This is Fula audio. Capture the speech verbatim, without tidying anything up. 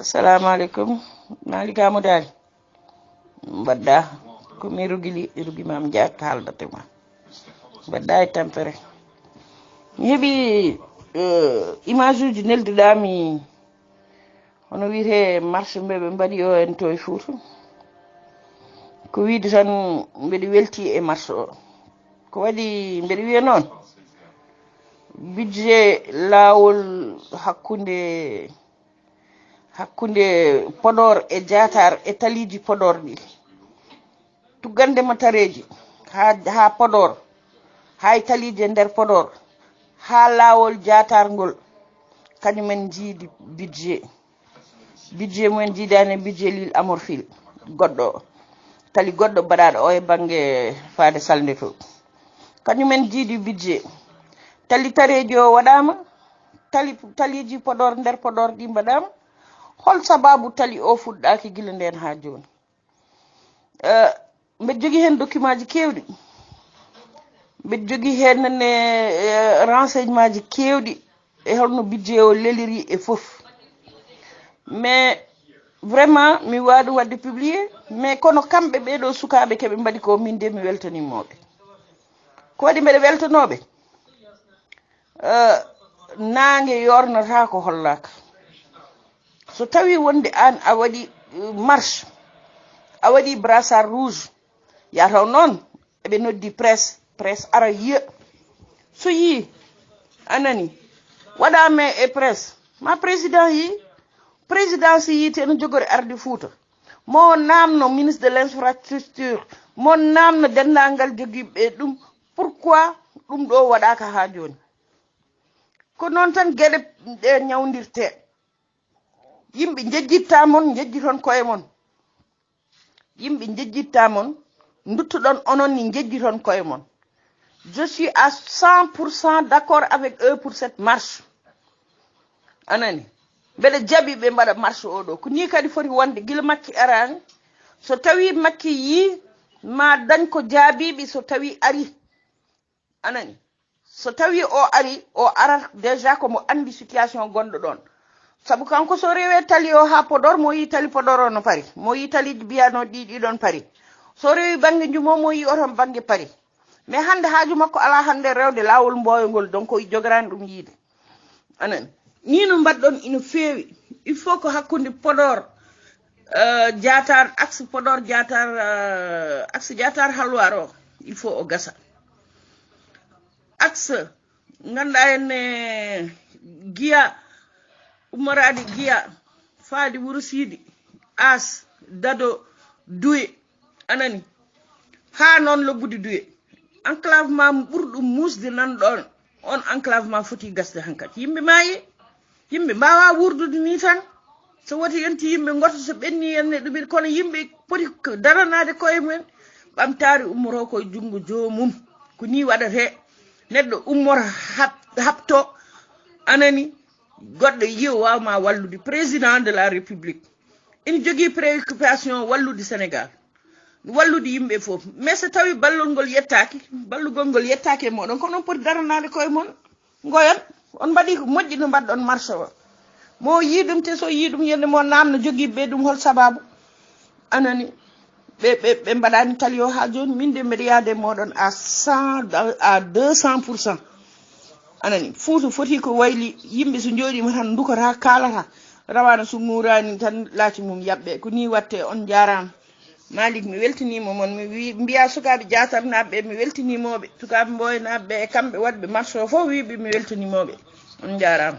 Assalamu alaikum. Malika Mudari. Mbaɗɗa ko mi rugili, rugi ma, mi jaat haaldatema. Mbaɗɗa e tampere. Mi heɓi eh, image uji nelduɗami, hono wiyete marche mbe ɓe mbaɗi o en to e Fuuta. Ko wiide tan mbeɗa welti e marche o. Ko waɗi mbeɗa wiya noon, budget laawol hakkunde hakkunde Podor e Diatar e taliiji Podor ɗi, tuggande ma tareeji haa haa Podor, haa e taliiji e nder Podor, haa laawol Diatar ngol, kañum en njiidi budget. Budget mumen jiidaani e budget Lille Amorphile goɗɗo, tali goɗɗo mbaɗaaɗo o e bannge faade salnde to. Kañum en njiidi budget. Tali tareeji o waɗaama, tali taliiji Podor, nder Podor ɗi mbaɗaama. Hol sababu tali o fuɗɗaaki gila ndeen haa jooni? Eh, mbeɗa jogii heen dokimaaji keewɗi. Mbeɗa jogii heen ne eh, renseignemaaji keewɗi e holno budget o leliri e fof. Mais vraiment mi waawi ɗum waɗde publié, mais kono kamɓe ɓeeɗo sukaaɓe keɓe mbaɗi ko, min de mi weltanimooɓe. Ko waɗi mbeɗa weltanooɓe? Eh, naange yornata ko hollaaka. So tawi wonde aan a waɗi eh, marche, a waɗi brassard rouge, yataw noon eɓe noddi presse, presse ara yiya. So yii, a nani, waɗaama e presse, ma président yii. Président si yii te no jogori arde Fuuta, mo namno ministre de l'infrastructure, mo namno denndaangal jogiiɓe ɗum, pourquoi ɗum ɗo waɗaaka haa jooni? Ko noon tan geɗe ɗe ñawndirtee. Yimɓe njejjitta mon, njejjiton koye mon. Yimɓe njejjitta mon, nduttoɗon onon ni njejjiton koye mon. Je suis à cent pour cent d'accord avec eux pour cette marche. A nani? Mbeɗa jaɓi ɓe mbaɗa marche o ɗo. Ko ni kadi foti wonde gila Makki araani. So tawi Makki yii ma dañ ko jaabiɓe so tawi ari. A nani? So tawi o ari, o arat déjà ko mo andi situation gonɗo ɗon. Sabu kanko so rewe tali o ha Podor, mo yi tali Podor o no pari. Mo yi tali biyano ɗi ɗiɗon pari. So rewi bangge njumo, mo yi oton bangge pari. Mais hande haaju makko ala hande rewde lawol mboyogol, donc o jogorani ɗum yiide. A nani? Ni no mbaɗɗon ina feewi. Il faut ko hakkunde Podor, eh, Diatar, axe Podor Diatar, eh, axe Diatar Halwar o, il faut o gasa. Axe ganduɗa en, eh, Giya, ummoraade Giya, faade Wuro Siidi, As, Dado, Duye, a nani? Haa noon lobbude Duye. Enclavement ɓurɗo muusde nan ɗoon, on enclavement foti gasde hankadi. Yimɓe maayi, yimɓe mbaawa wuurdude nii tan. So woti yonti yimɓe ngoto, so ɓenni en e ɗumen, kono yimɓe poti ko daranaade koye mumen, ɓamtaare ummoroo koye junngo joomum. Ko nii waɗatee. Neɗɗo ummora hap-, haɓto, a nani, goɗɗo yiyo waawma wallude. Président de la République ina jogii préoccupation wallude Sénégal, wallude yimɓe fof. Mais so tawi ballol ngol yettaaki, ballugol ngol yettaaki e moɗon, ko non poti daranaade koye mon, ngoyon. On mbaɗi ko moƴƴi no mbaɗɗon marché o. Mo yii ɗum te, so yii ɗum, yende mo namno jogii ɓe ɗum hol sababu? A nani? Ɓe, ɓe, ɓe mbaɗani tali o haa jooni. Min de mbeɗa yaade moɗon à cent, à deux cent pour cent. A nani? Fuuta foti ko wayli, yimɓe so jooɗiima tan ndukata, kaalata. Rawaana so nguuraani tan, laaci mum yaɓɓe. Ko nii waɗte. On njaaraama. Malik, mi weltiniima mon. Mi wi-, mbiya sukaaɓe Jaatarnaaɓe ɓe, mi weltiniima ɓe. Sukaaɓe Mboynaaɓe ɓe e kamɓe waɗɓe marché o fof, wiiɓe mi weltiniima ɓe. On njaaraama.